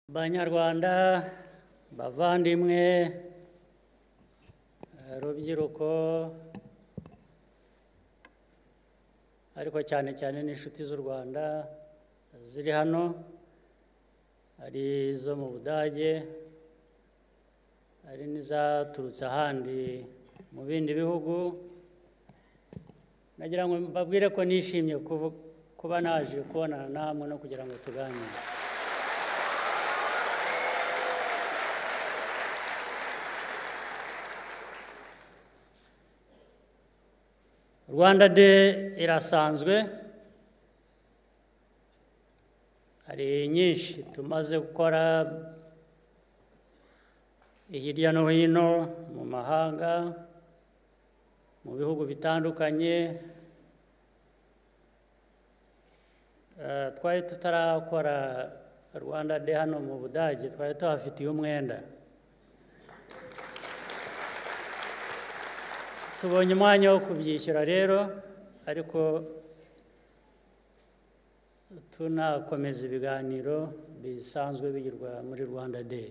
Banyarwanda bavandimwe, rubyiruko, ariko cyane cyane n'inshuti z'u Rwanda ziri hano, ari izo mu Budage, ari n'izaturutse ahandi mu bindi bihugu, nagira ngo mbabwire ko nishimye kuba naje kubonana namwe no kugira ngo tuganire. Rwanda Day irasanzwe, hari nyinshi tumaze gukora hirya no hino mu mahanga, mu bihugu bitandukanye. Twari tutarakora Rwanda Day hano mu Budage, twari tuhafitiye umwenda. Tubonye umwanya wo kubyishyura rero, ariko tunakomeza ibiganiro bisanzwe bigirwa muri Rwanda Day.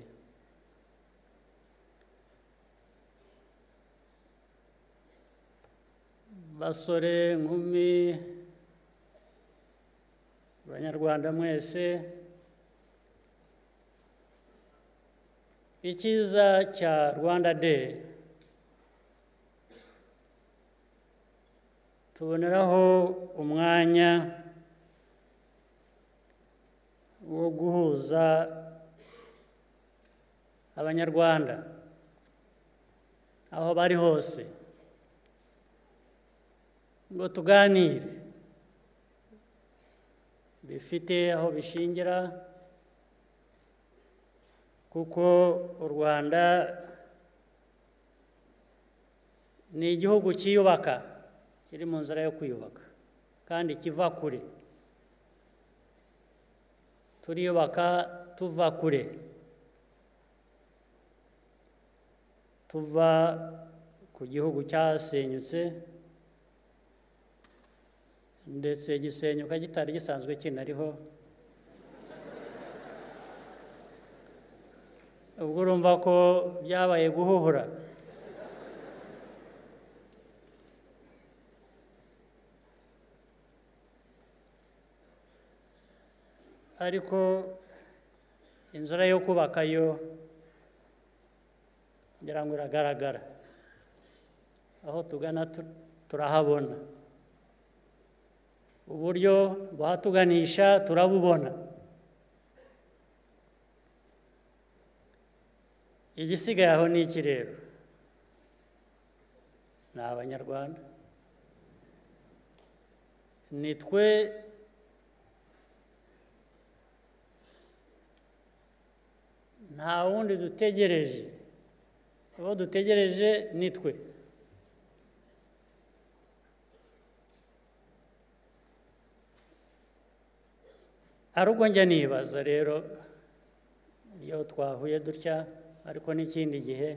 Basore, nkumi, Banyarwanda mwese, icyiza cya Rwanda Day tuboneraho umwanya wo guhuza Abanyarwanda aho bari hose ngo tuganire bifite aho bishingira, kuko u Rwanda ni igihugu cyiyubaka, kiri mu nzira yo kwiyubaka kandi kiva kure. Turiyubaka tuva kure, tuva ku gihugu cyasenyutse ndetse gisenyuka kitari gisanzwe kinariho. Ubwo urumva ko byabaye guhuhura. Ariko inzira yo kubaka yo ngira ngo iragaragara, aho tugana turahabona, uburyo buhatuganisha turabubona. Igisigaye aho ni iki rero? Ni Abanyarwanda, ni twe nta wundi dutegereje, uwo dutegereje ni twe. Hari ubwo njya nibaza rero iyo twahuye dutya, ariko n'ikindi gihe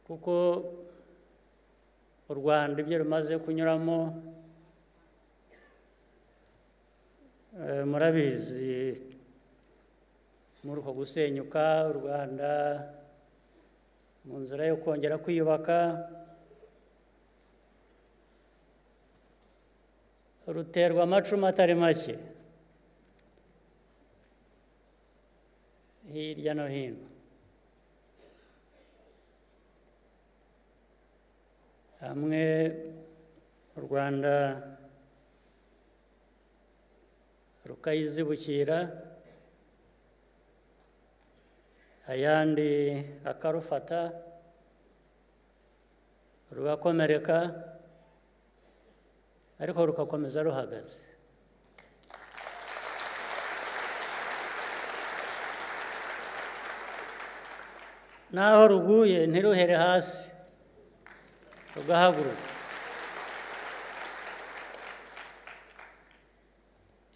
kuko u Rwanda ibyo rumaze kunyuramo murabizi, muri uko gusenyuka u Rwanda mu nzira yo kongera kwiyubaka ruterwa amacumu atari make hirya no hino. Hamwe u Rwanda rukayizibukira, ayandi akarufata rugakomereka, ariko rugakomeza ruhagaze. Naho ruguye ntiruhere hasi, rugahaguruka.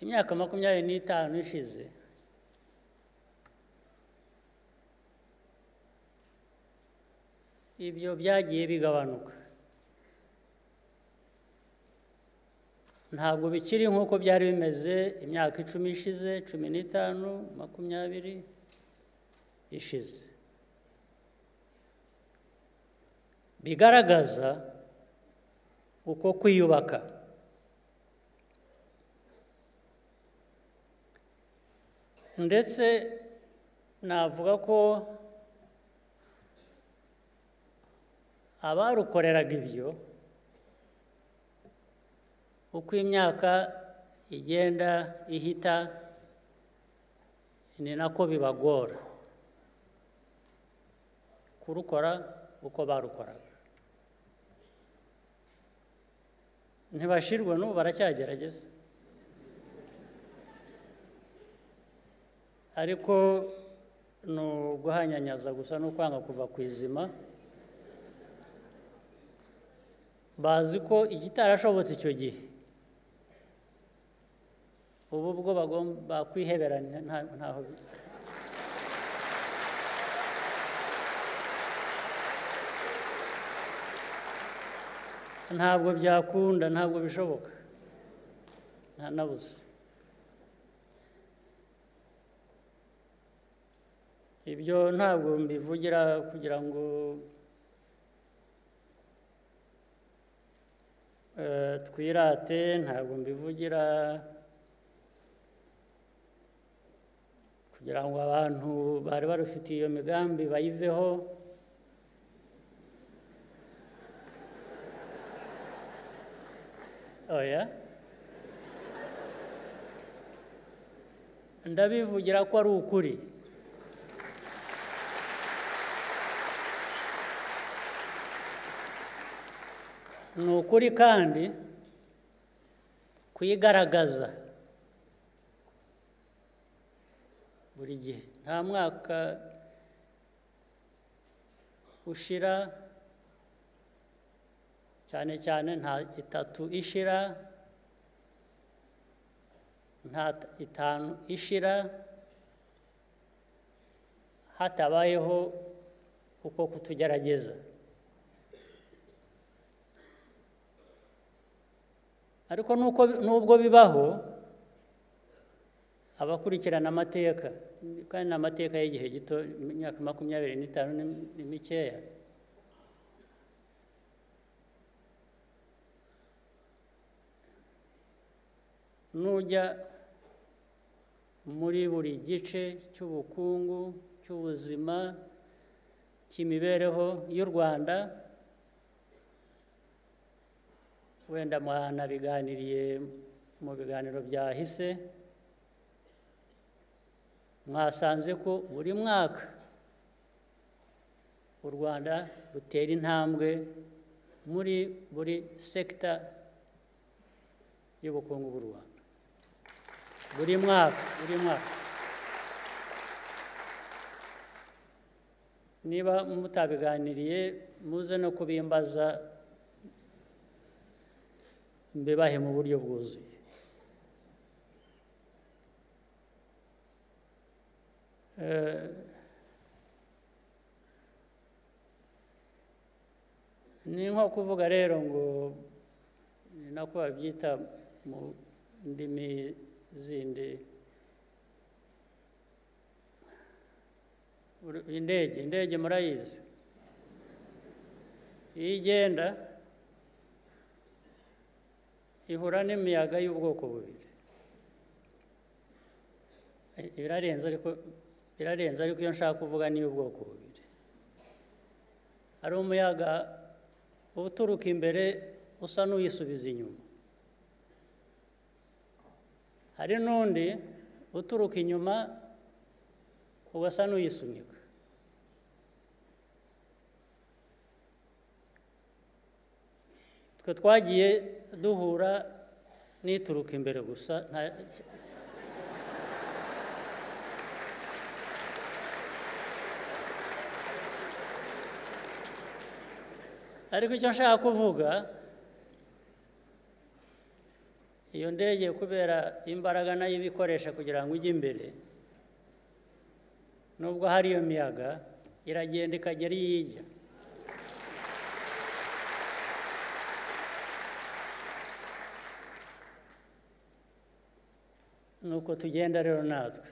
Imyaka 25 ishize ibyo byagiye bigabanuka, Ntabwo bikiri nk'uko byari bimeze imyaka 10 ishize, 15, 20 ishize. Bigaragaza uko kwiyubaka. Ndetse navuga ko abarukoreraga ibyo, uko imyaka igenda ihita ni nako bibagora kurukora uko barukoraga. Ntibashirwa n'ubu baracyagerageza, ariko ni uguhanyanyaza gusa no kwanga kuva ku izima. Bazi ko ikitarashobotse icyo gihe ubu bwo bagomba kwiheberanya ntaho. Ntabwo byakunda, ntabwo bishoboka, nta na busa. Ibyo ntabwo mbivugira kugira ngo twirate, ntabwo mbivugira kugira ngo abantu bari barufitiye iyo migambi bayiveho. Oya, ndabivugira ko ari ukuri. Ni ukuri kandi kuyigaragaza buri gihe. Nta mwaka ushira, cyane cyane nta 3 ishira, nta 5 ishira hatabayeho uko kutugerageza. Ariko nubwo bibaho, abakurikirana amateka, kandi n'amateka y'igihe gito, imyaka 25 ni mikeya, nujya muri buri gice cy'ubukungu, cy'ubuzima, cy'imibereho y'u Rwanda, wenda mwanabiganiriye mu biganiro byahise, mwasanze ko buri mwaka u Rwanda rutera intambwe muri buri sekta y'ubukungu bw'u Rwanda. Buri mwaka, buri mwaka. Niba mutabiganiriye muze no kubimbaza mbibahe mu buryo bwuzuye. Ni nko kuvuga rero ngo ni nako babyita mu ndimi zindi, indege murayizi, iyo igenda ihura n'imiyaga y'ubwoko bubiri. Birarenze ariko iyo nshaka kuvuga ni ubwoko bubiri. Hari umuyaga uturuka imbere usa n'uyisubiza inyuma, hari n'undi uturuka inyuma ugasa n'uyisunika. Twe twagiye duhura n'ituruka imbere gusa, ariko icyo nshaka kuvuga, iyo ndege kubera imbaraga nayo ibikoresha kugira ngo ijye imbere, nubwo hari iyo miyaga iragenda ikagera iyo ijya. Nuko tugenda rero natwe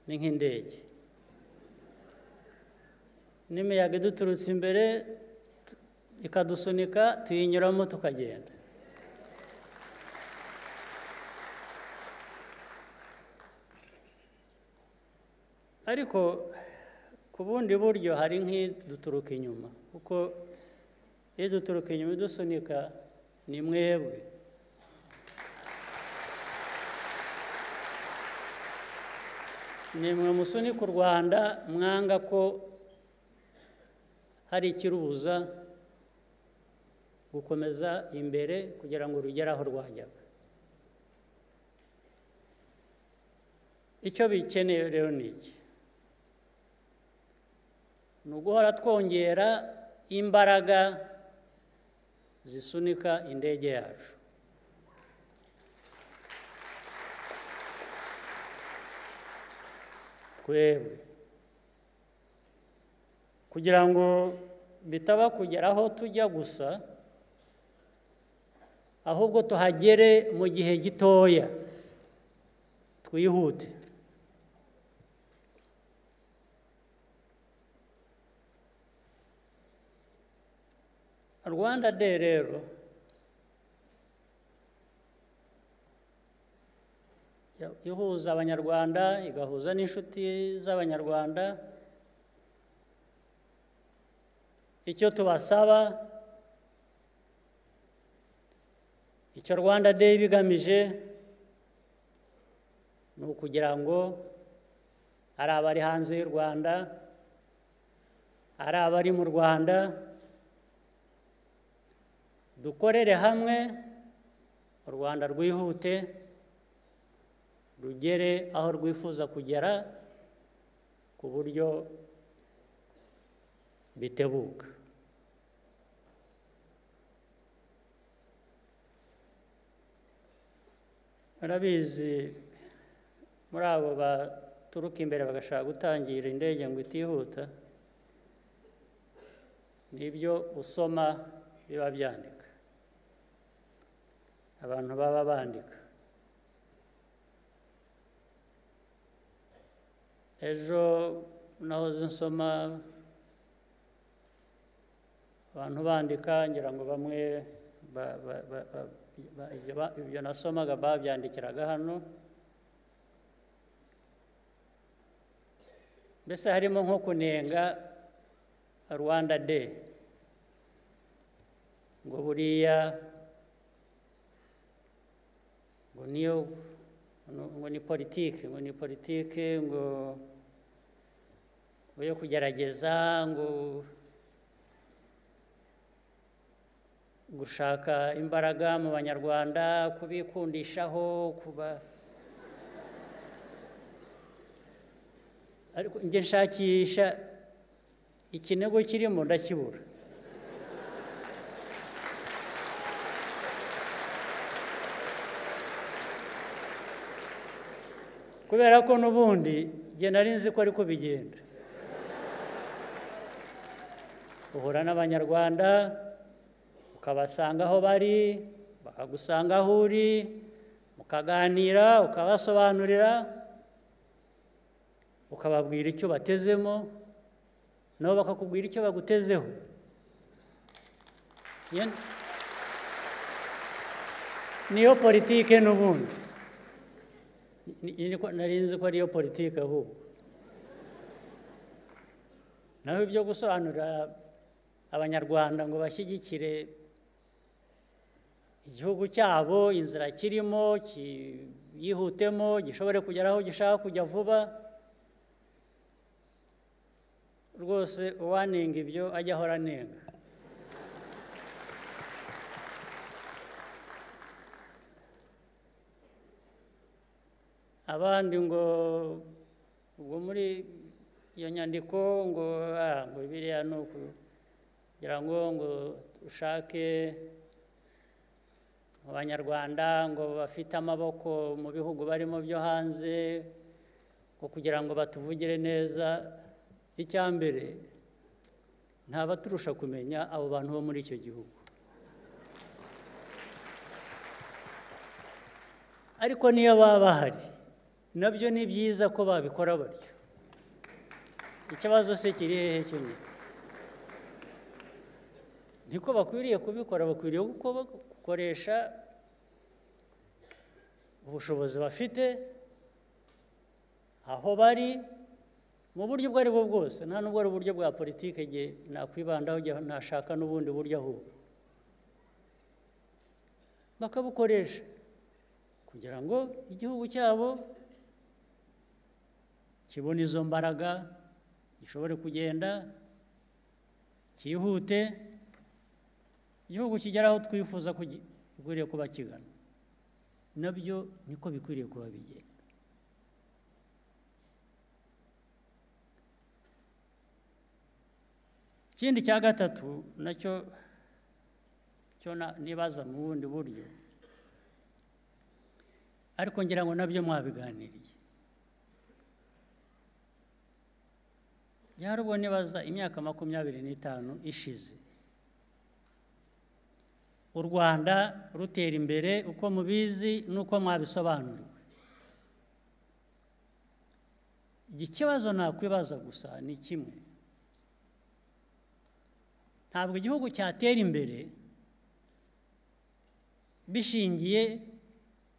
ni nk'indege, n'imiyaga iduturutse imbere ikadusunika, tuyinyuramo tukagenda. Ariko ku bundi buryo hari nk'iduturuka inyuma, kuko iduturuka inyuma idusunika ni mwebwe. Ni mwe musunika u Rwanda, mwanga ko hari ikirubuza gukomeza imbere kugira ngo rugere aho rwajyaga. Icyo bikeneye rero ni iki? Ni uguhora twongera imbaraga zisunika indege yacu. Twebwe kugira ngo bitaba kugera aho tujya gusa, ahubwo tuhagere mu gihe gitoya, twihute. Rwanda Day rero ihuza Abanyarwanda, igahuza n'inshuti z'Abanyarwanda. Icyo tubasaba, icyo Rwanda Day bigamije, ni ukugira ngo ari abari hanze y'u Rwanda, ari abari mu Rwanda, dukorere hamwe u Rwanda rwihute, rugere aho rwifuza kugera ku buryo bitebuka. Murabizi, muri abo baturuka imbere bagashaka gutangira indege ngo itihuta, nibyo usoma biba byandika, abantu baba bandika. Ejo nahoze nsoma abantu bandika, ngira ngo bamwe ibyo nasomaga babyandikiraga hano. Mbese harimo nko kunenga Rwanda Day, ngo buriya ngo niyo, ngo ni politike, ngo ni politike, ngo yo kugerageza ngo gushaka imbaraga mu Banyarwanda, kubikundishaho, kuba. Ariko njye nshakisha ikinego kirimo ndakibura. Kubera ko n'ubundi njye nari nzi ko ariko bigenda. Uhura n'Abanyarwanda, ukabasanga aho bari, bakagusanga aho uri, mukaganira, ukabasobanurira, ukababwira icyo batezemo, nabo bakakubwira icyo bagutezeho. Niyo politike n'ubundi. Nari nzi ko ariyo politike ahubwo. Naho ibyo gusobanurira Abanyarwanda ngo bashyigikire igihugu cyabo, inzira kirimo, kiyihutemo, gishobore kugera aho gishaka kujya vuba, rwose uwanenga ibyo ajya ahora anenga. Abandi ngo ubwo muri iyo nyandiko ngo ngo biriya ni ukugira ngo ngo ushake Abanyarwanda ngo bafite amaboko mu bihugu barimo byo hanze, ngo kugira ngo batuvugire neza. Icya mbere, nta baturusha kumenya abo bantu bo muri icyo gihugu. Ariko niyo baba bahari nabyo ni byiza ko babikora batyo. Ikibazo se kiri hehe cyo nyine? Niko bakwiriye kubikora, bakwiriye gukoresha ubushobozi bafite aho bari mu buryo ubwo ari bwo bwose. Nta nubwo ari uburyo bwa politike nge nakwibandaho, nashaka n'ubundi buryo ahubwo bakabukoresha kugira ngo igihugu cyabo kibone izo mbaraga, gishobore kugenda cyihute, igihugu kigera aho twifuza ko gikwiriye kuba kigana. Nabyo niko bikwiriye kuba bigenda. Ikindi cya gatatu nacyo cyo nibaza mu bundi buryo, ariko ngira ngo nabyo mwabiganiriye. Yarubwo nibaza imyaka 25 ishize u Rwanda rutera imbere uko mubizi nuko mwabisobanuriwe. Ikibazo nakwibaza gusa ni kimwe: ntabwo igihugu cyatera imbere bishingiye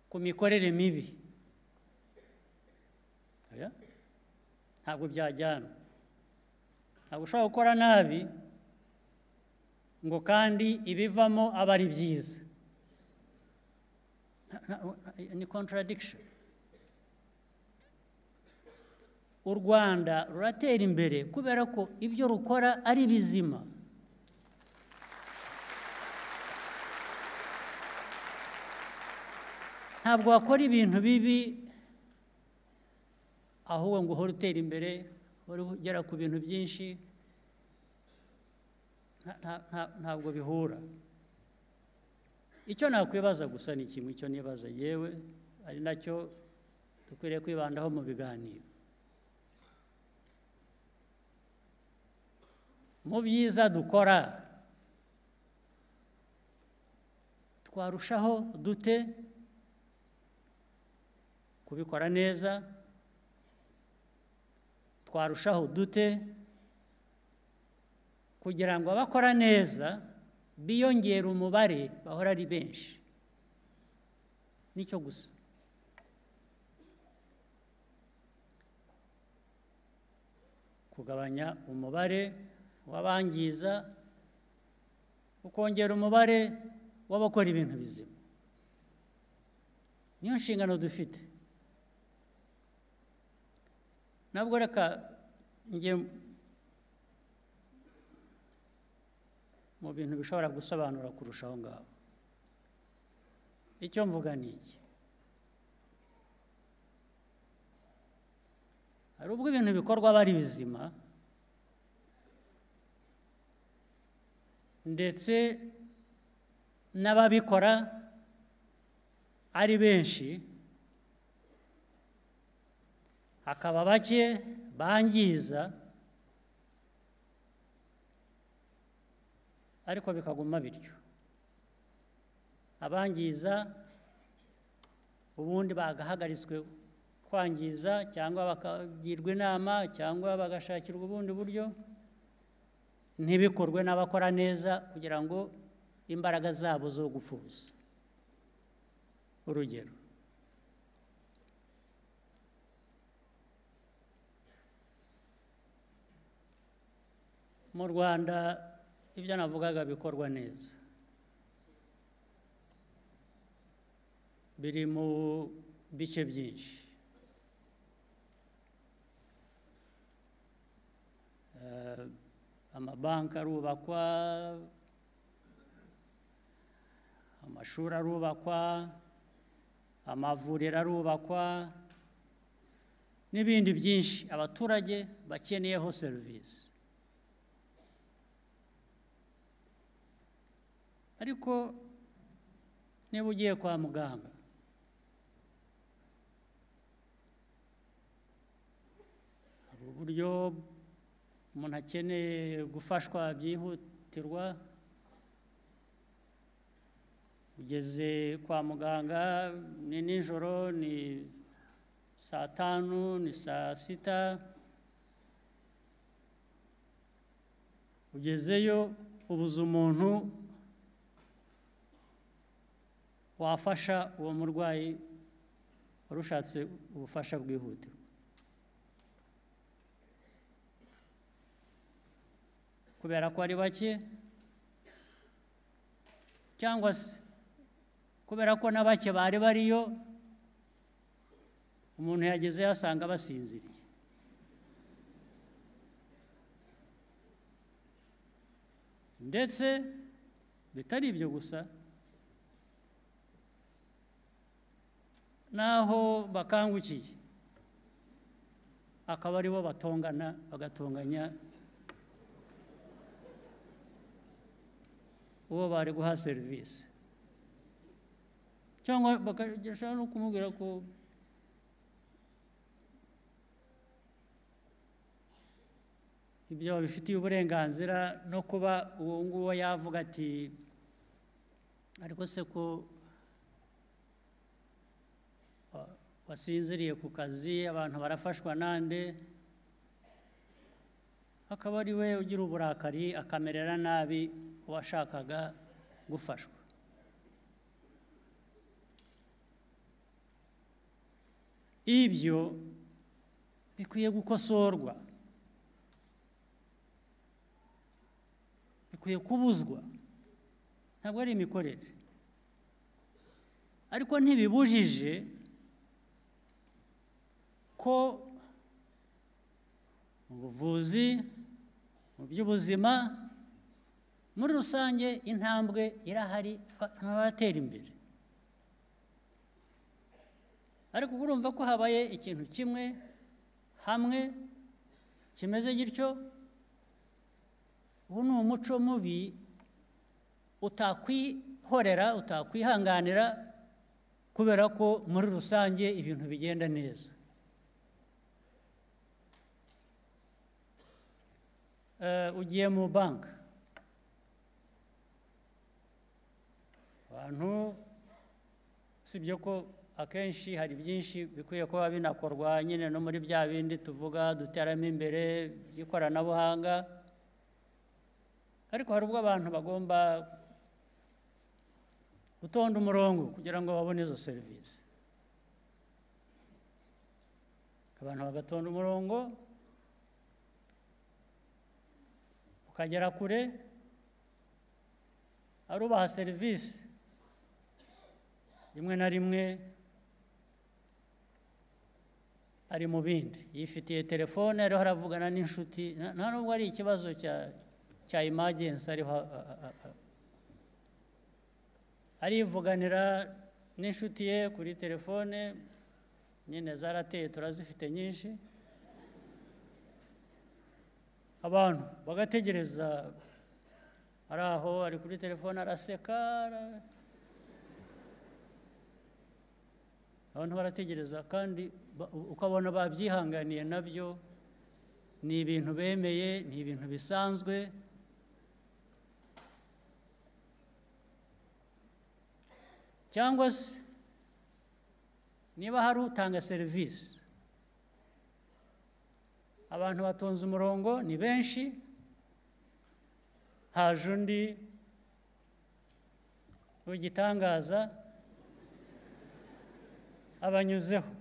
ku mikorere mibi. Ntabwo byajyana. Ntabwo ushobora gukora nabi ngo kandi ibivamo aba ari byiza. Ni contradiction. U Rwanda ruratera imbere kubera ko ibyo rukora ari bizima. Ntabwo wakora ibintu bibi ahubwo ngo uhore utera imbere, uhore ugera ku bintu byinshi. Ntabwo bihura. Icyo nakwibaza gusa ni kimwe, icyo nibaza yewe ari nacyo dukwiriye kwibandaho mu biganiro. Mu byiza dukora twarushaho dute kubikora neza, twarushaho dute kugira ngo abakora neza biyongere umubare, bahora ari benshi. Nicyo gusa. Kugabanya umubare w'abangiza, ukongera umubare w'abakora ibintu bizima. Niyo nshingano dufite. Nabwo reka njye mu bintu bishobora gusobanura kurushaho ngaho. Icyo mvuga ni iki: hari ubwo ibintu bikorwa bari bizima ndetse n'ababikora ari benshi, hakaba bake bangiza, ariko bikaguma bityo. Abangiza ubundi bagahagaritswe kwangiza, cyangwa bakagirwa inama, cyangwa bagashakirwa ubundi buryo, ntibikorwe n'abakora neza kugira ngo imbaraga zabo zo gupfa ubusa. Urugero, mu Rwanda ibyo navugaga bikorwa neza biri mu bice byinshi. Amabanki arubakwa, amashuri arubakwa, amavuriro arubakwa, n'ibindi byinshi abaturage bakeneyeho serivisi. Ariko niba ugiye kwa muganga hari uburyo umuntu akeneye gufashwa byihutirwa, Ugeze kwa muganga ni nijoro, ni saa 5, ni saa 6, ugezeyo ubuze umuntu wafasha uwo murwayi warushatse ubufasha bwihutirwa. Kubera ko ari bake, cyangwa se kubera ko na bake bari bariyo, umuntu yageze yasanga basinziriye. Ndetse bitari ibyo gusa, naho bakangukiye akaba aribo batongana, bagatonganya uwo bari guha serivisi, cyangwa bakagashaka no kumubwira ko ibyo babifitiye uburenganzira, no kuba uwo nguwo yavuga ati ariko se ko wasinziriye ku kazi, abantu barafashwa nande, akaba ari we ugira uburakari akamerera nabi uwashakaga gufashwa. Ibyo bikwiye gukosorwa, bikwiye kubuzwa. Ntabwo ari imikorere, ariko ntibibujije ko mu buvuzi, mu by'ubuzima muri rusange intambwe irahari, baratera imbere. Ariko urumva ko habaye ikintu kimwe hamwe kimeze gityo, ubu ni umuco mubi utakwihorera, utakwihanganira, kubera ko muri rusange ibintu bigenda neza. Ugiye mu banki, abantu sibyo ko akenshi hari byinshi bikwiye kuba binakorwa nyine no muri bya bindi tuvuga duteramo imbere by'ikoranabuhanga, ariko hari ubwo abantu bagomba gutonda umurongo kugira ngo babone izo serivisi. Abantu bagatonda umurongo ukagera kure, arubaha serivisi rimwe na rimwe ari mu bindi, yifitiye telefone ariho aravugana n'inshuti, nta nubwo ari ikibazo cya emergency, ariho arivuganira n'inshuti ye kuri telefone, nyine zarateye turazifite nyinshi. Abantu bagategereza, ari aho ari kuri telefone araseka, abantu barategereza, kandi ukabona babyihanganiye, nabyo ni ibintu bemeye, ni ibintu bisanzwe. Cyangwa se niba hari utanga serivisi, abantu batonze umurongo ni benshi, haje undi w'igitangaza abanyuzeho,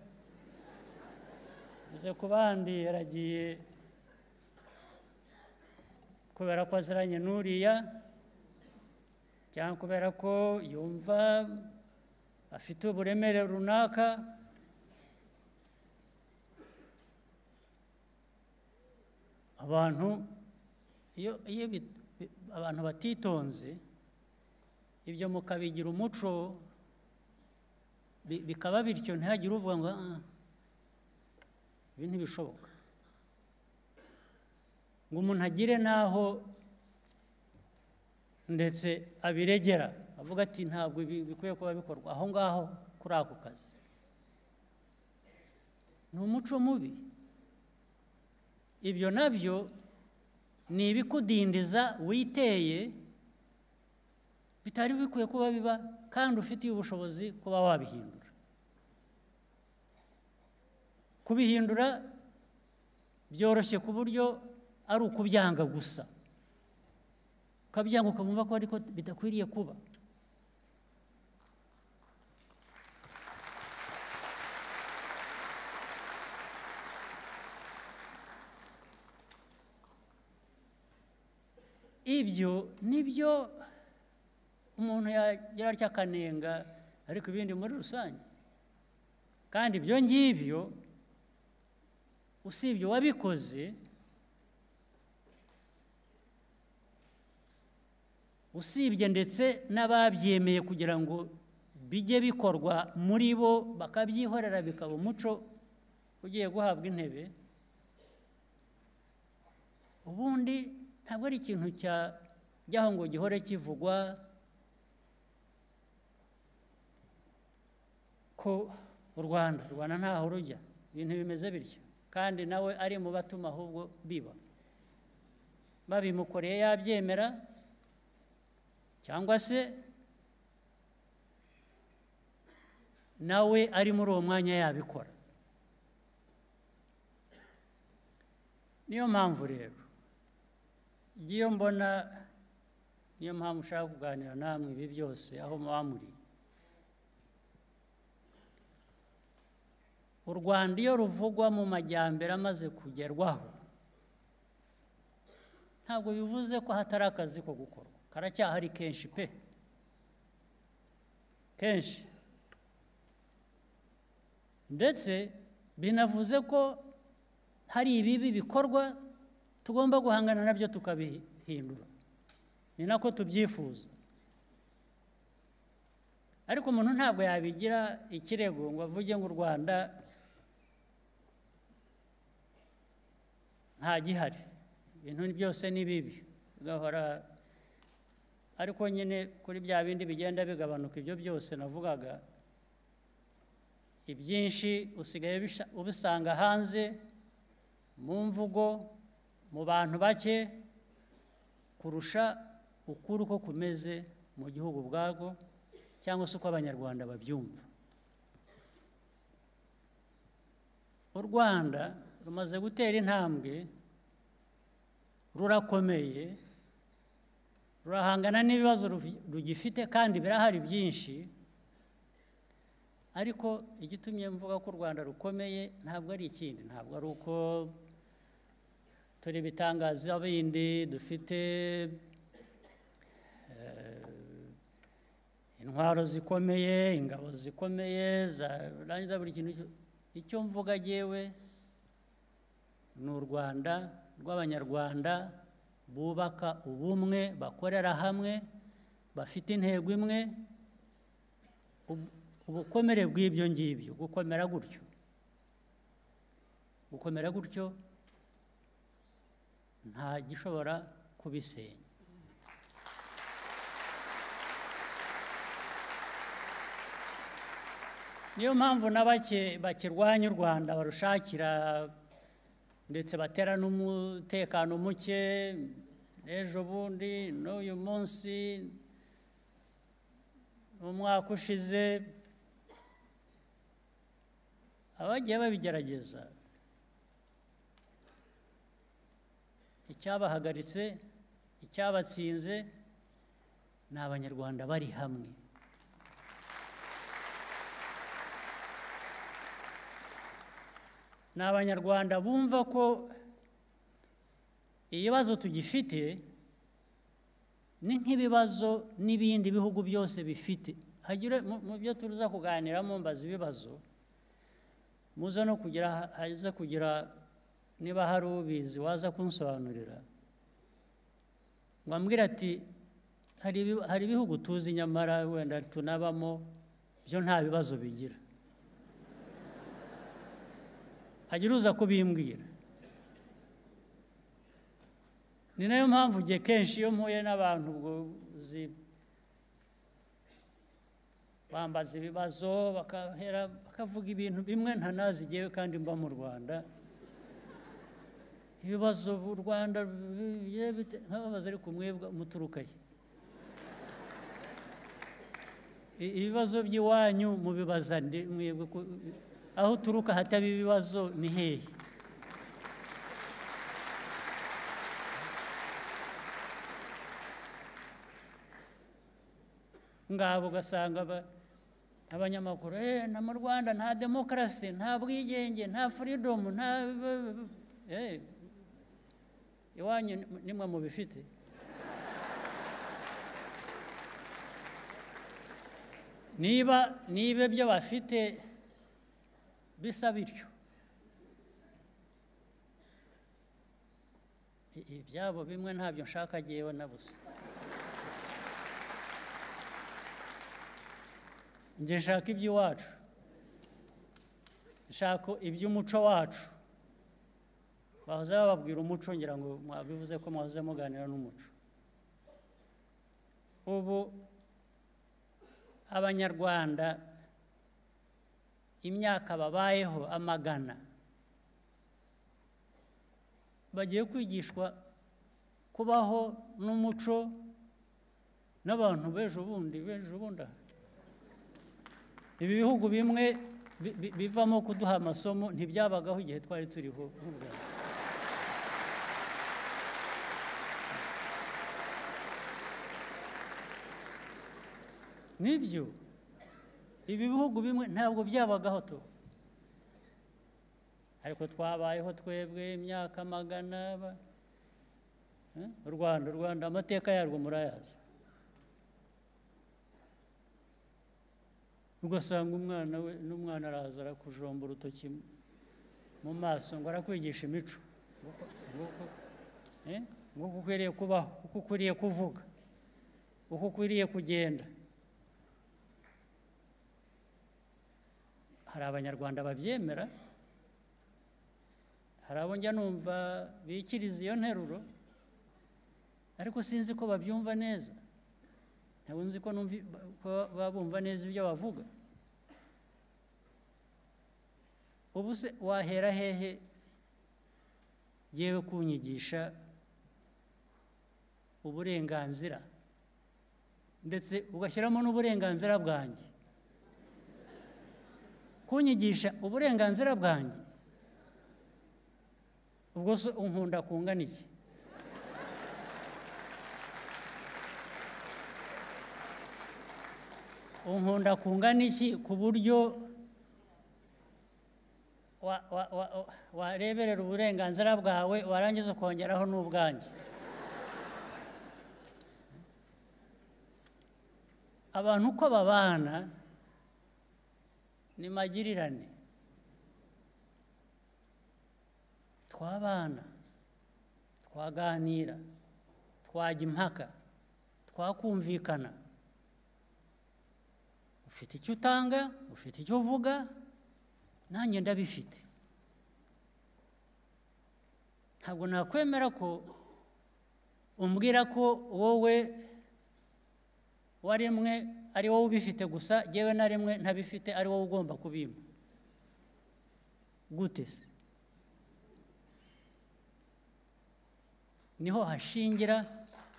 uze ku bandi yaragiye kubera ko aziranye n'uriya, cyangwa kubera ko yumva afite uburemere runaka, Abantu iyo abantu batitonze ibyo mukabigira umuco, bikaba bityo, ntihagire uvuga ngo ibi ntibishoboka, ngo umuntu agire naho ndetse abiregera avuga ati ntabwo bikwiye kuba bikorwa aho ngaho kuri ako kazi. Ni umuco mubi. Ibyo nabyo ni ibikudindiza witeye, bitari bikwiye kuba biba kandi ufitiye ubushobozi kuba wabihindura. Kubihindura byoroshye ku buryo ari ukubyanga gusa, ukabyanga ukumva ko ariko bidakwiriye kuba. Ibyo nibyo umuntu yagira atya akanenga, ariko ibindi muri rusange. Kandi ibyo ngibyo usibye wabikoze, usibye ndetse n'ababyemeye kugira ngo bijye bikorwa muri bo bakabyihorera bikaba umuco ugiye guhabwa intebe, ubundi ntabwo ari ikintu cyajyaho ngo gihore kivugwa ko u Rwanda ntaho rujya, ibintu bimeze bityo, kandi nawe ari mu batuma ahubwo biba babimukoreye yabyemera, cyangwa se nawe ari muri uwo mwanya yabikora. Niyo mpamvu rero iyo mbona, niyo mpamvu ushaka kuganira namwe ibi byose aho muba muri. U Rwanda iyo ruvugwa mu majyambere amaze kugerwaho, ntabwo bivuze ko hatari akazi ko gukorwa, karacyahari kenshi pe, kenshi. Ndetse binavuze ko hari ibibi bikorwa tugomba guhangana nabyo tukabihindura, ni nako tubyifuza. Ariko umuntu ntabwo yabigira ikirego ngo avuge ngo u Rwanda nta gihari, ibintu byose ni bibi, gahora. Ariko nyine kuri bya bindi bigenda bigabanuka, ibyo byose navugaga, ibyinshi usigaye ubisanga hanze mu mvugo, mu bantu bake, kurusha ukuri uko kumeze mu gihugu ubwabwo, cyangwa se uko Abanyarwanda babyumva. U Rwanda rumaze gutera intambwe, rurakomeye, rurahangana n'ibibazo rugifite kandi birahari byinshi. Ariko igitumye mvuga ko u Rwanda rukomeye ntabwo ari ikindi, ntabwo ari uko turi ibitangaza bindi, dufite intwaro zikomeye, ingabo zikomeye, zarangiza buri kintu. Icyo mvuga jewe ni u Rwanda rw'Abanyarwanda bubaka ubumwe, bakorera hamwe, bafite intego imwe. Ubukomere bw'ibyo ngibyo, gukomera gutyo, gukomera gutyo nta gishobora kubisenya. Niyo mpamvu na bake bakirwanya u Rwanda barushakira, ndetse batera n'umutekano muke ejo bundi n'uyu munsi n'umwaka ushize, abagiye babigerageza icyabahagaritse, icyabatsinze ni Abanyarwanda bari hamwe. Ni Abanyarwanda bumva ko ibibazo tugifite ni nk'ibibazo n'ibindi bihugu byose bifite. Hagire mu byo tuza kuganiramo mbaza ibibazo, muze no kugira haza kugira niba hari ubizi waza kunsobanurira, ngo ambwira ati hari ibihugu tuzi nyamara wenda tunabamo byo nta bibazo bigira. Hagira uza kubimbwira. Ni nayo mpamvu gihe kenshi iyo mpuye n'abantu ubwo bambaza ibibazo bakahera bakavuga ibintu bimwe ntanazi jewe kandi mba mu Rwanda, ibibazo u Rwanda nkababaza ariko mwebwe muturuka he? Ibibazo by'iwanyu mubibaza nde mwebwe? Aho uturuka hataba ibibazo ni hehe? Ngabo ugasanga abanyamakuru na mu Rwanda nta demokarasi, nta bwigenge, nta freedom, nta iwanyu nimwe mubifite. Niba ibyo bafite bisa bityo, ibyabo bimwe ntabyo nshaka jyewe na busa. Njye nshaka iby'iwacu, nshaka iby'umuco wacu. Bahoze bababwira umuco, ngira ngo mwabivuze ko mwahoze muganira n'umuco. Ubu Abanyarwanda imyaka babayeho amagana bagiye kwigishwa kubaho n'umuco n'abantu b'ejo bundi b'ejo bundi. Ibi bihugu bimwe bivamo kuduha amasomo ntibyabagaho igihe twari turiho nk'u Rwanda. Nibyo, ibi bihugu bimwe ntabwo byabagaho to, ariko twabayeho twebwe imyaka magana. U Rwanda amateka yarwo murayazi. Ugasanga umwana we n'umwana araza arakujomba urutoki mu maso ngo arakwigisha imico, ngo uko ukwiriye kubaho, uko ukwiriye kuvuga, uko ukwiriye kugenda. Hari Abanyarwanda babyemera, hari abo njya numva bikiriza iyo nteruro, ariko sinzi ko babyumva neza. Ntabwo nzi ko babumva neza ibyo bavuga. Ubu se wahera hehe yewe kunyigisha uburenganzira, ndetse ugashyiramo n'uburenganzira bwanjye? Kunyigisha uburenganzira bwanjye, ubwo se unkunda kungana iki? Unkunda kungana iki ku buryo wareberera uburenganzira bwawe warangiza ukongeraho n'ubwanjye? Abantu uko babana ni magirirane. Twabana, twaganira, twajya impaka, twakumvikana. Ufite icyo utanga, ufite icyo uvuga, nanjye ndabifite. Ntabwo nakwemera ko umbwira ko wowe waremwe ari wowe ubifite gusa, jyewe naremwe ntabifite ari wowe ugomba kubimpa. Gute se? Niho hashingira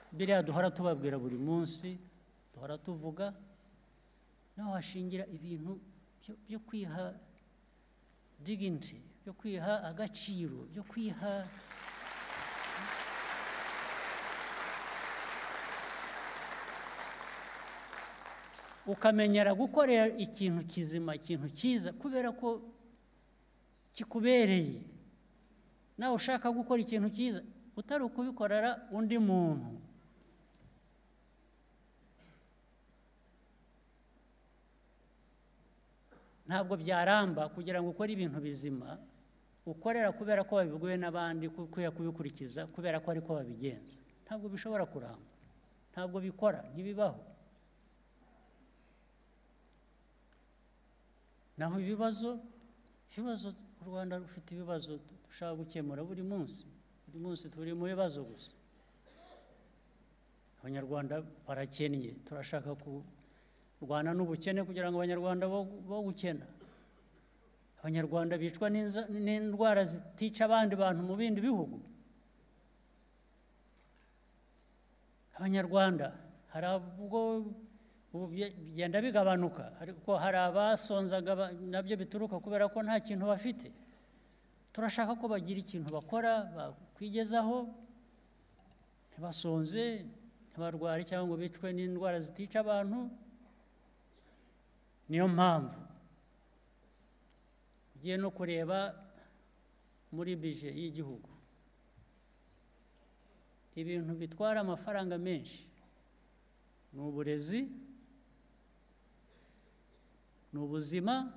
biriya duhora tubabwira buri munsi, duhora tuvuga. Niho hashingira ibintu byo kwiha dignity, byo kwiha agaciro, byo kwiha ukamenyera gukorera ikintu kizima, ikintu cyiza, kubera ko kikubereye. Nawe ushaka gukora ikintu cyiza utari ukubikorera undi muntu. Ntabwo byaramba kugira ngo ukore ibintu bizima ukorera kubera ko babibwiwe n'abandi, kubera kubikurikiza, kubera ko ariko babigenza. Ntabwo bishobora kuramba, ntabwo bikora, ntibibaho. Naho ibibazo u Rwanda rufite ibibazo dushaka gukemura buri munsi. Buri munsi turi mu bibazo gusa. Abanyarwanda barakennye, turashaka kurwana n'ubukene kugira ngo Abanyarwanda bo gukena. Abanyarwanda bicwa n'indwara zitica abandi bantu mu bindi bihugu. Abanyarwanda hari ubwo Ubu bigenda bigabanuka, ariko hari abasonzaga nabyo bituruka kubera ko nta kintu bafite. Turashaka ko bagira ikintu bakora bakwigezaho, ntibasonze, ntibarware cyangwa ngo bicwe n'indwara zitica abantu. Niyo mpamvu ugiye no kureba muri bije y'igihugu, ibintu bitwara amafaranga menshi ni uburezi, ni ubuzima,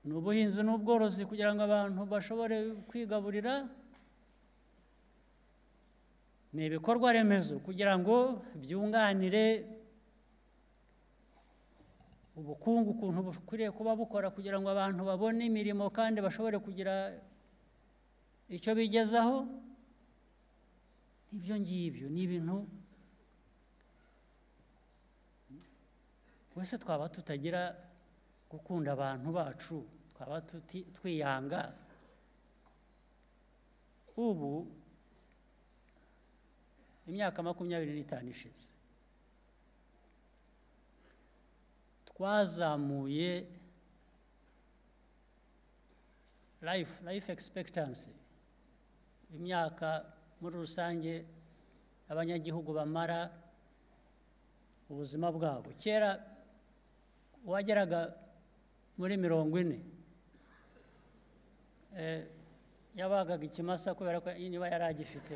ni ubuhinzi n'ubworozi kugira ngo abantu bashobore kwigaburira, ni ibikorwa remezo kugira ngo byunganire ubukungu ukuntu bukwiriye kuba bukora kugira ngo abantu babone imirimo kandi bashobore kugira icyo bigezaho. Ibyo ngibyo ni ibintu wese twaba tutagira gukunda abantu bacu, twaba twiyanga. Ubu imyaka 25 ishize twazamuye life expectancy, imyaka muri rusange abanyagihugu bamara ubuzima bwabo. Kera wageraga muri 40 yabagaga ikimasa kubera ko niba yaragifite,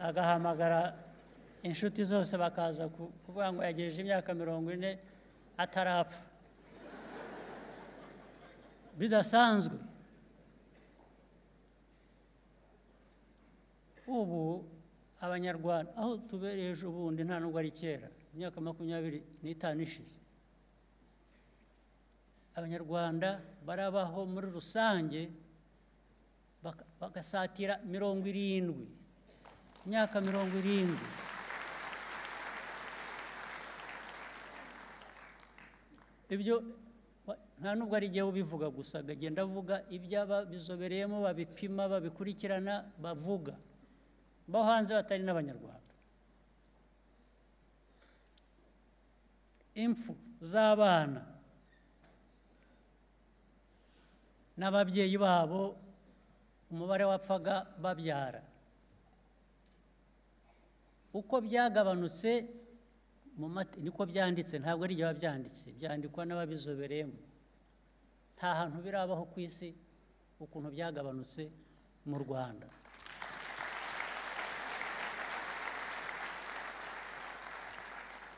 agahamagara inshuti zose bakaza kuvuga ngo yagejeje imyaka 40 atarapfa. Bidasanzwe. Ubu abanyarwanda aho tubereye ejo bundi, nta nubwo ari kera, imyaka 25 ishize, abanyarwanda barabaho muri rusange bagasatira 70, imyaka 70. Ibyo nta nubwo ari igihe ubivuga gusa, agenda avuga ibyaba bizobereyemo, babipima, babikurikirana, bavuga bo hanze batari n'abanyarwanda. Impfu z'abana n'ababyeyi babo, umubare wapfaga babyara, uko byagabanutse niko byanditse, ntabwo ari ibyo byanditse, byandikwa n'ababizobereyemo. Nta hantu birabaho ku isi ukuntu byagabanutse mu Rwanda.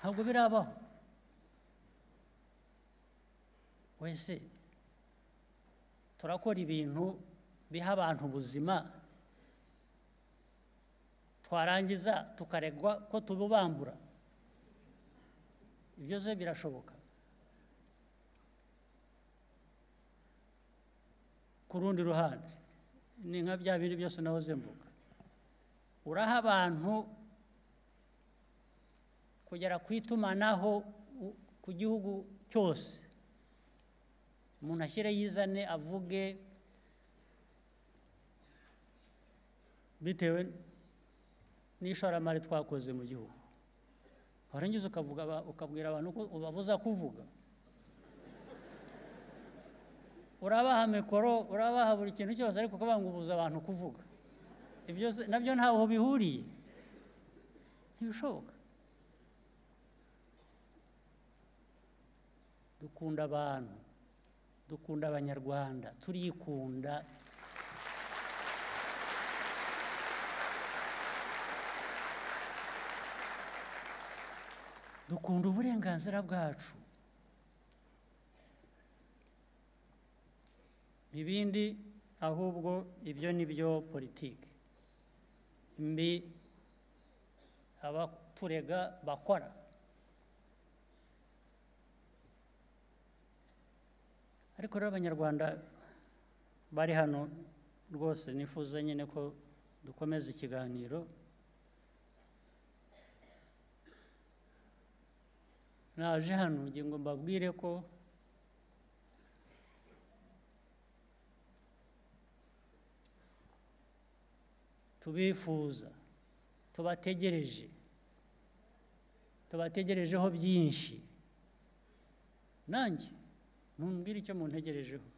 Ntabwo birabaho. Wese turakora ibintu biha abantu ubuzima, twarangiza tukaregwa ko tububambura. Ibyo se birashoboka? Ku rundi ruhande ni nka bya bindi byose nahoze mvuga, uraha abantu kugera ku itumanaho ku gihugu cyose, umuntu ashyire yizane avuge bitewe n'ishoramari twakoze mu gihugu, warangiza ukavuga, ukabwira abantu ko ubabuza kuvuga, urabaha mikoro, urabaha buri kintu cyose, ariko ukavuga ngo ubuza abantu kuvuga. Ibyo nabyo ntaho bihuriye, ntibishoboka. Dukunda abantu, dukunda abanyarwanda, turikunda. Dukunda uburenganzira bwacu. Ibindi ahubwo ibyo ni byo politiki mbi abaturega bakora. Ariko rero abanyarwanda bari hano rwose nifuza nyine ko dukomeza ikiganiro. Naje hano ngira ngo mbabwire ko tubifuza, tubategereje, tubategerejeho byinshi. Nanjye mumbwire icyo muntegerejeho.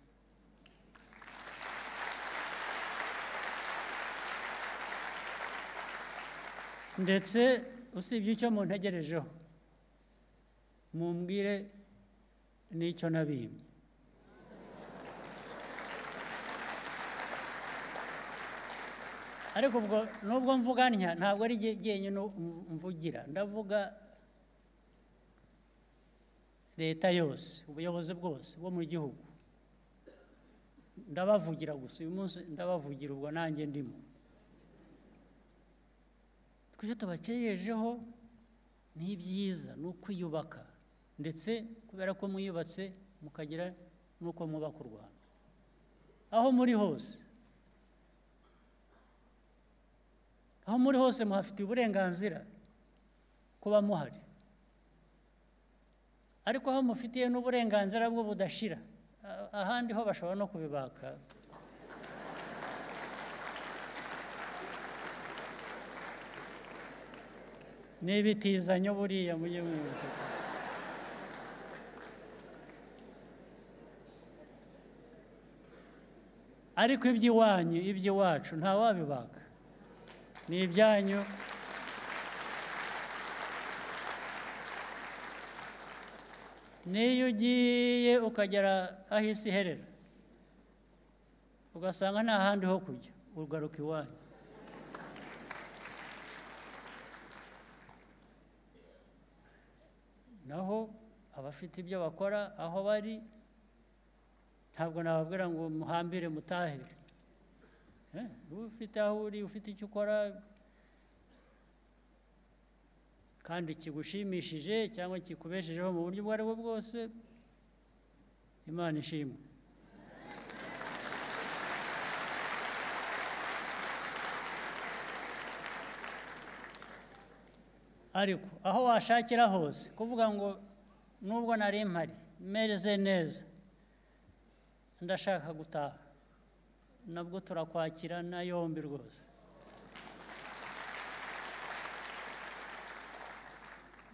Ndetse usibye icyo muntegerejeho, mumbwire n'icyo nabimye. Ariko ubwo nubwo mvuga ntya, ntabwo ari jyenyine mvugira, ndavuga leta yose, ubuyobozi bwose bwo mu gihugu. Ndabavugira gusa uyu munsi, ndabavugira ubwo nanjye ndimo. Twese tubakejejeho ni byiza, ni ukwiyubaka, ndetse kubera ko mwiyubatse mukagira n'uko mwubaka u Rwanda aho muri hose. Aho muri hose muhafitiye uburenganzira kuba muhari, ariko aho mufitiye n'uburenganzira bwo budashira, ahandi ho bashobora no kubibaka. N'ibitizanyo buriya mujye mwibuka. Ariko iby'iwanyu, iby'iwacu nta wabibaka, ni ibyanyu. N'iyo ugiye ukagera aho isi iherera ugasanga nta handi ho kujya, ugaruka iwanyu. Naho abafite ibyo bakora aho bari, ntabwo nababwira ngo muhambire mutahe. Ufite aho uri, ufite icyo ukora kandi kigushimishije cyangwa kikubeshejeho mu buryo ubwo ari bwo bwose, Imana ishimwe. Ariko aho washakira hose, kuvuga ngo nubwo nari mpari mereze neza, ndashaka gutaha, nabwo turakwakira na yombi rwose.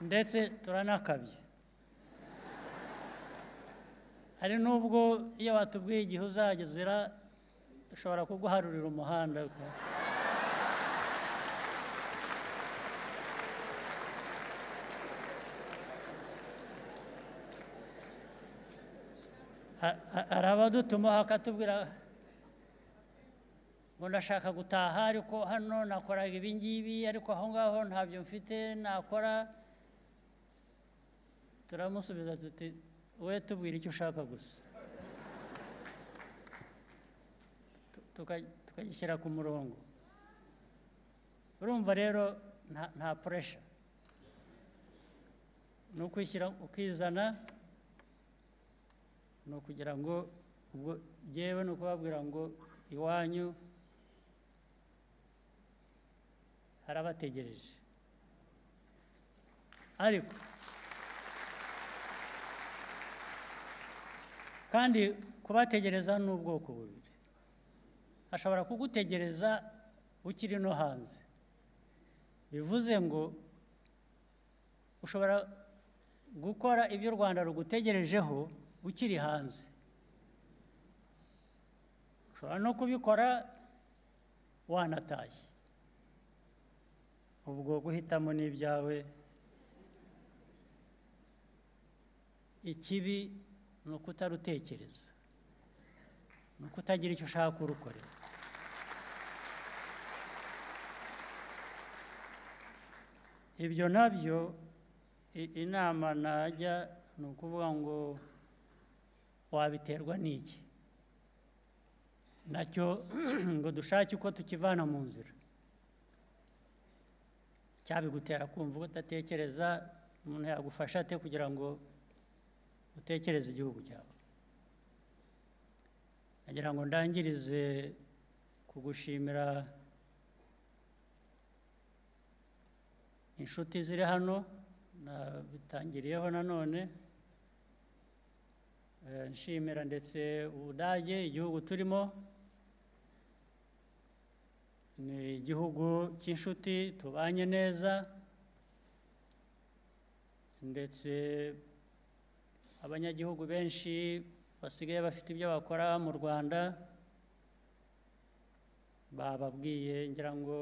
Ndetse turanakabye. Hari nubwo iyo batubwiye igihe uzagezera, dushobora kuguharurira umuhanda. Hari abadutuma hakatubwira ngo ndashaka gutaha, ariko hano nakoraga ibi ngibi, ariko aho ngaho ntabyo mfite nakora. Turamusubiza tuti we tubwira icyo ushaka gusa, tukagishyira ku murongo. Urumva rero nta pressure, ni ukwishyira ukizana, ni ukugira ngo ubwo jyewe ni ukubabwira ngo iwanyu harabategereje. Ariko kandi kubategereza ni ubwoko bubiri. Ashobora kugutegereza ukiri no hanze, bivuze ngo ushobora gukora ibyo u Rwanda rugutegerejeho ukiri hanze, ushobora no kubikora wanataye. Ubwo guhitamo n'ibyawe. Ikibi ni ukutarutekereza, ni ukutagira icyo ushaka kurukorera. Ibyo nabyo inama najya ni ukuvuga ngo wabiterwa n'iki, nacyo ngo dushake uko tukivana mu nzira. Cyabigutera kumva udatekereza, umuntu yagufasha ate kugira ngo utekereze igihugu cyawe? Nagira ngo ndangirize kugushimira inshuti ziri hano, nabitangiriyeho nanone nshimira ndetse Ubudage, igihugu turimo. Ni igihugu cy'inshuti tubanye neza, ndetse abanyagihugu benshi basigaye bafite ibyo bakora mu Rwanda bababwiye, ngira ngo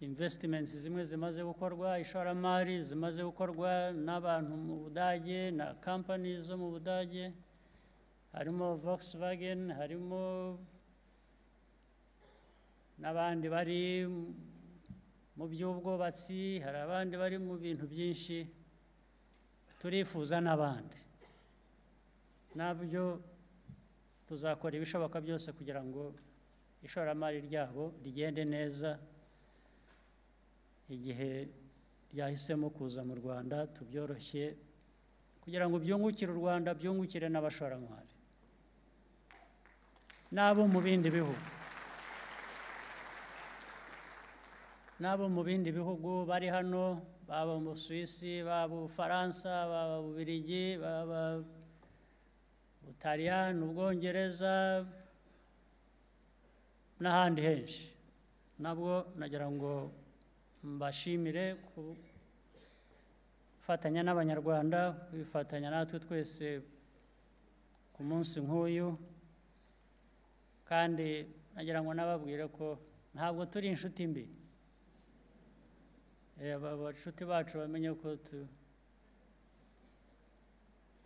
investments zimwe zimaze gukorwa, ishoramari zimaze gukorwa n'abantu mu Budage na companies zo mu Budage, harimo Volkswagen, harimo n'abandi bari mu by'ubwubatsi, hari abandi bari mu bintu byinshi, turifuza n'abandi. Nabyo tuzakora ibishoboka byose kugira ngo ishoramari ryabo rigende neza igihe ryahisemo kuza mu Rwanda, tubyoroshye kugira ngo byungukire u Rwanda, byungukire n'abashoramari n'abo mu bindi bihugu. N'abo mu bindi bihugu bari hano, baba mu Busuwisi, baba mu Bufaransa, baba mu Bubiligi, baba Butaliyani, Ubwongereza n'ahandi henshi. Nabwo nagira ngo mbashimire gufatanya n'Abanyarwanda, kwifatanya natwe twese ku munsi nk'uyu, kandi nagira ngo nababwire ko ntabwo turi inshuti mbi. Abashuti bacu bamenye ko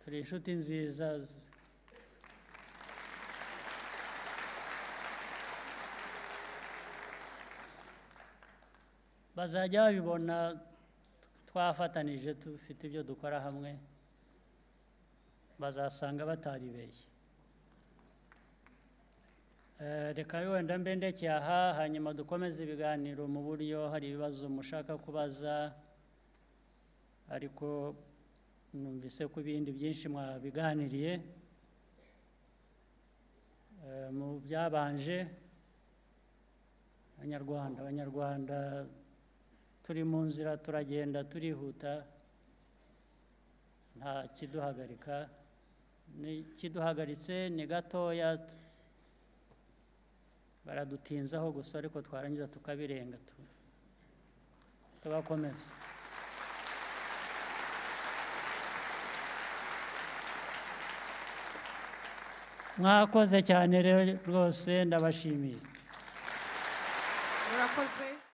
turi inshuti nziza. Bazajya babibona twafatanije, dufite ibyo dukora hamwe, bazasanga bataribeshye. Reka wenda mbe ndekeye aha, hanyuma dukomeze ibiganiro mu buryo hari ibibazo mushaka kubaza, ariko numvise ko ibindi byinshi mwabiganiriye mu byabanje. Abanyarwanda turi mu nzira, turagenda turihuta, nta kiduhagarika, kiduhagaritse ni gatoya, baradutinzaho gusa, ariko twarangiza tukabirenga, tugakomeza. Mwakoze cyane rero rwose, ndabashimiye. Murakoze.